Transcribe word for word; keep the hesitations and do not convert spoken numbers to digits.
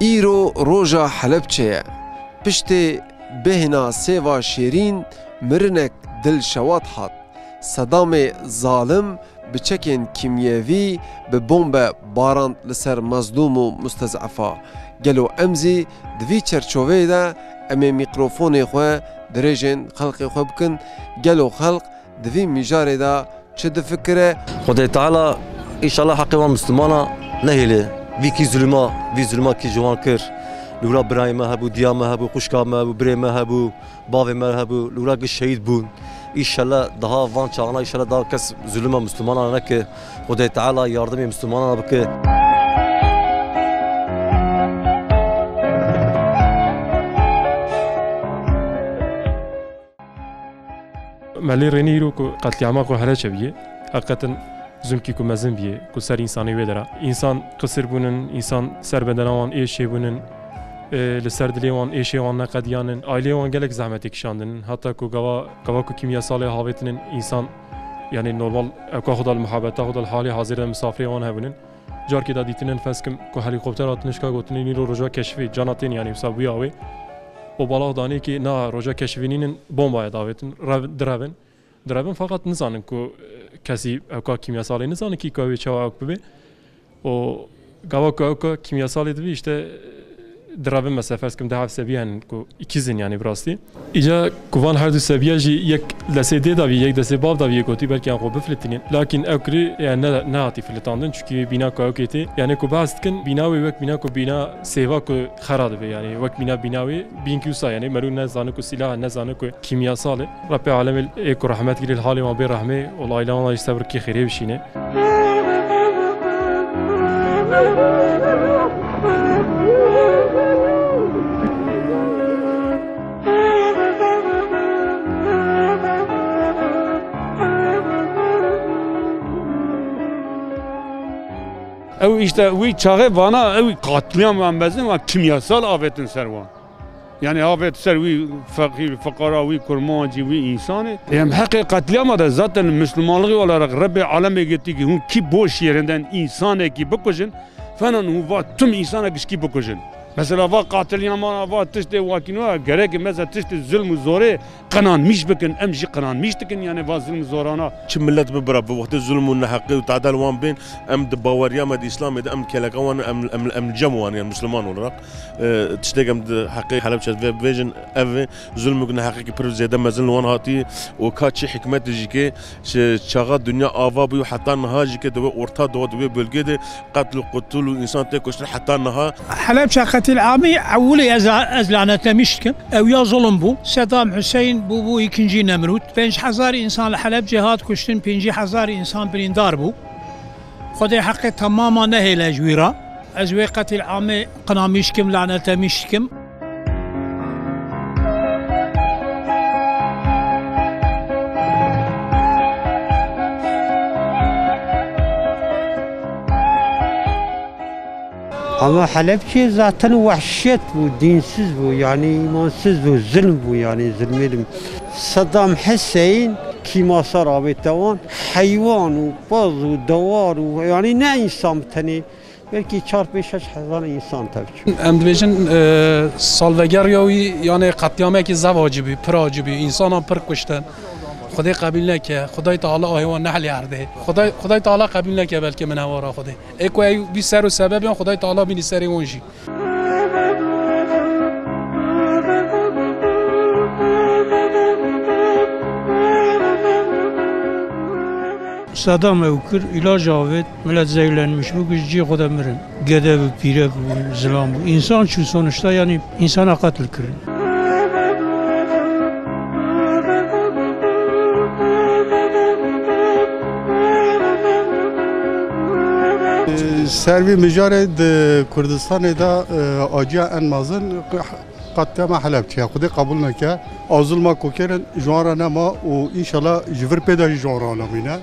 Îro roja Helebçe ye. Piştê bêhna sêva şêrîn, mirinek dilşewat hat. Sedamê zalim bi çekên kîmyevî, bi bombe barand li ser mezlûm û mustezefa. Gelo em zî di vî çerçoveyê de em ê mîkrofonê xwe dirêjên xelkê xwe bikin? Gelo xelk di vî mijarê de çi difikire? Xwedê Teala înşallah heqê wan Mislimana nehêle. Vî kî zulma, vî zulma kî ji wan kir. Li wira birayê me hebû, diya me hebû, xwişka me hebû, birê me hebû, bavê me hebû, li wira kî şehîd bûn. Înşallah daha van çaxana înşallah daha kes zulma Mislimana neke. Xwedê Teala yardimê Mislimana bike. Me lê rênî îro ku qetlîama ku Helebçe bîye, heqîqeten zulmkî ku mezin bîye, ku ser însanê wê dera. Însan qisir bûnin, însan ser bedena wan êşê bûnin, e, li ser dilê wan êşê wan neqediyanin, aileyê wan gelek zehmetê kişandin. Heta ku gava, gava ku kîmyasalê havêtinin însan, yanî normal ewka xwe da li muhabeta xwe da li halê hazir de misafirê wan hebûnin. Carkê de dîtinin, ferz kim ku helîkoptera tinişka gotinê nîro roja keşifê, cana tên, yanî wisa bûya wê. Û balax danê ki na roja keşifê nînin, bombaya davêtin, rev-, direvin. Direvin feqet nizanin ku, e, kesî ewka kîmyasalê nizanin ki ka wê çawa ewk bibe. Û gava ku ewka kîmyasalê dibî, işte, direvin mesela, ferz kim, deh sebiye henin ku îkiz in, yanî bi rastî. Îca ku van her du sebiya jî yek destê dê da bî, yek destê bav da bî, yek gotî belkî an xwe bifilitinîn. Lakîn ew kirî, yani ne, nehatî filitandin, çunkî bîna ku ew kê tê. Yani ku behs dikin, bîna wê wek bîna ku bîna sêva ku xera dibe, yani wek bîna, bîna wê bînkî wisa, yani merû nezane ku sîlah e, nezane ku kîmyasal e. Rebbê alemê ê ku rehmet girê li halê wan bê rehmê û li aîla wan jî sebrikî xêrê bişîne. Ew işte wî çaxê vana ew qatlîam wan mezin wan kîmyasal avêtin ser wan. Yani avêt ser wî feqîr, fiqara, wî kurmancî, wî însanê. Em heqê qatlîama de zaten Müslümanlığı olarak Rebbê alemê gotî ki hûn kî boş yerinden însanekî bikujin, fenan hûn va tüm însana gişkî bikujin. Mesela va qatilîama, va tiştê wakîno, gerek mesela tiştê zulm û zorê qinanmîş bikin, em jî qinanmîş dikin, yani va zulm û zorana. Çi millet bibira bi wextê zulm û neheqî û tadel wan bên, em di baweriya me di Îslamê de em keleka wan, em, em, em li cem wan, yani Müslüman olarak. E, tiştek em di heqê Helebçe ve bibêjin, ev e, zulm û neheqekî pir zêde mezin li wan hatî û ka çi hikmetê jî ke, çi çaxa dinya ava bû, heta niha jî ke di wê orta doğu, di wê bölgê de qetl û qutul û însan tê kuştin heta niha. Helebçe qetil amî ewilî ez, ez lanetlemiş dikim. Ew ya zulm bû. Sedam Hüseyin bû, bû ikinci Nemrûd. Pênc hezar însan li Helebcê hat kuştin, pêncî hezar însan birîndar bû. Xwedê heqê temama nehêle ji wî re. Ez wê qetil amê qinamîş kim, lanete mişkim. Ama Helebçe zaten wehşet bû, dinsiz bû, yani imansız bû, zulm bû, yani zulmê din. Sedam Hüseyin kîmasar avête wan, heywan û paz û dewar û, yani ne insan bi tenê, belkî çar pênc şeş hezar insan tevçû. Em dibêjin, e, salvegeriya wî, yani qetlîamekî zev acî bî, pir acî bî, însanan pir kuştin. Xwedê qebîl neke, Xwedayê Teala ahê wan nehelê erdê. Xwedayê, Xwedayê Teala qebîl neke belkî min hewara Xwedê. Ê ku ew bî ser û sebebê wan, Xwedayê Teala bînî serê wan jî. Sedam ew kir, îlac avêt, millet zehirlenmiş bû, ji cihê xwe de mirin. Gede bû, pîrek bû, zilam bû. Însan çû sonuçta, yanî însana qetil kirin. Ser vî mijarê di Kurdistanê de, e, aciya en mezin qetlîama Helebçe ye. Xwedê qebûl neke. Ew zilma ku kirin ji wan re nema û înşallah ji vir pê de jî ji wan re nemîne.